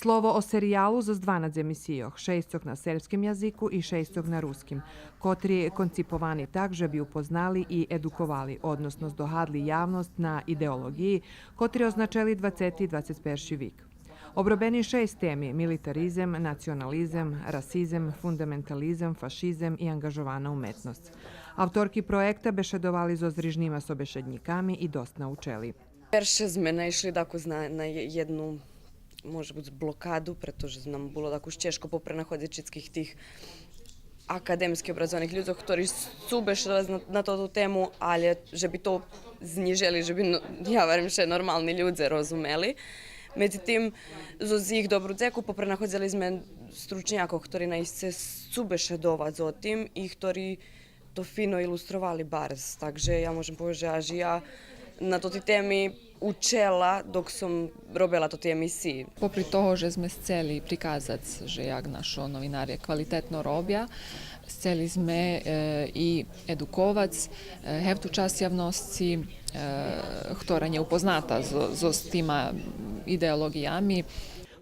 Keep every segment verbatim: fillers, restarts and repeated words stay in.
Слово о сериялу зоз дванац емисийох, шейсцох на сербским язику и шейсцох на руским, котри конциповани так же би упознали и едуковали, односно здогадли явносц на идеолоґиї котри означели двацети и двацец перши вик. Обробени шейсц теми: милитаризем, национализем, расизем, фундаментализем, фашизем и анґажована уметносц. Авторки проєкта бешедовали зоз рижнима собешеднїками и досц научели. Перше зме наишли дакус на, на є-, єдну, може буц, блокаду, прето же нам було дакус чежко попренаходзиц шицких тих академски образованих людзох, хтори сцу бешедовац на, на тоту тему, але же би то знїжели, же би, но, я верим, ше нормални людзе розумели. Медзитим, зоз їх добру дзеку попренаходзели зме стручнякох, хтори наисце сцу бешедовац о тим и хтори то фино илустровали барз. Так же я можем повесц же аж я на тоти теми учела док сом робела тоти емисиї. Попри того же зме сцели приказац же як нашо новинарє квалитетно робя, сцели зме, е, и едуковац, е, гевту часц явносци, е, хтора нє упозната зоз, зоз тима идеолоґиями.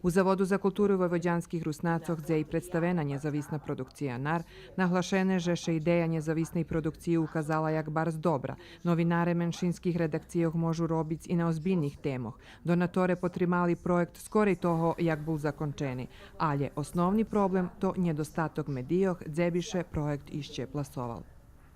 У Заводу за културу войводянских Руснацох, дзе и представена нєзависна продукция Нар, наглашене же ше идея нєзависней продукциї указала як барз добра. Новинаре меншинских редакцийох можу робиц и на озбильних темох. Донаторе потримали проєкт скорей того як бул закончени. Але основни проблем то нєдостаток медийох дзе би ше проєкт ище пласовал.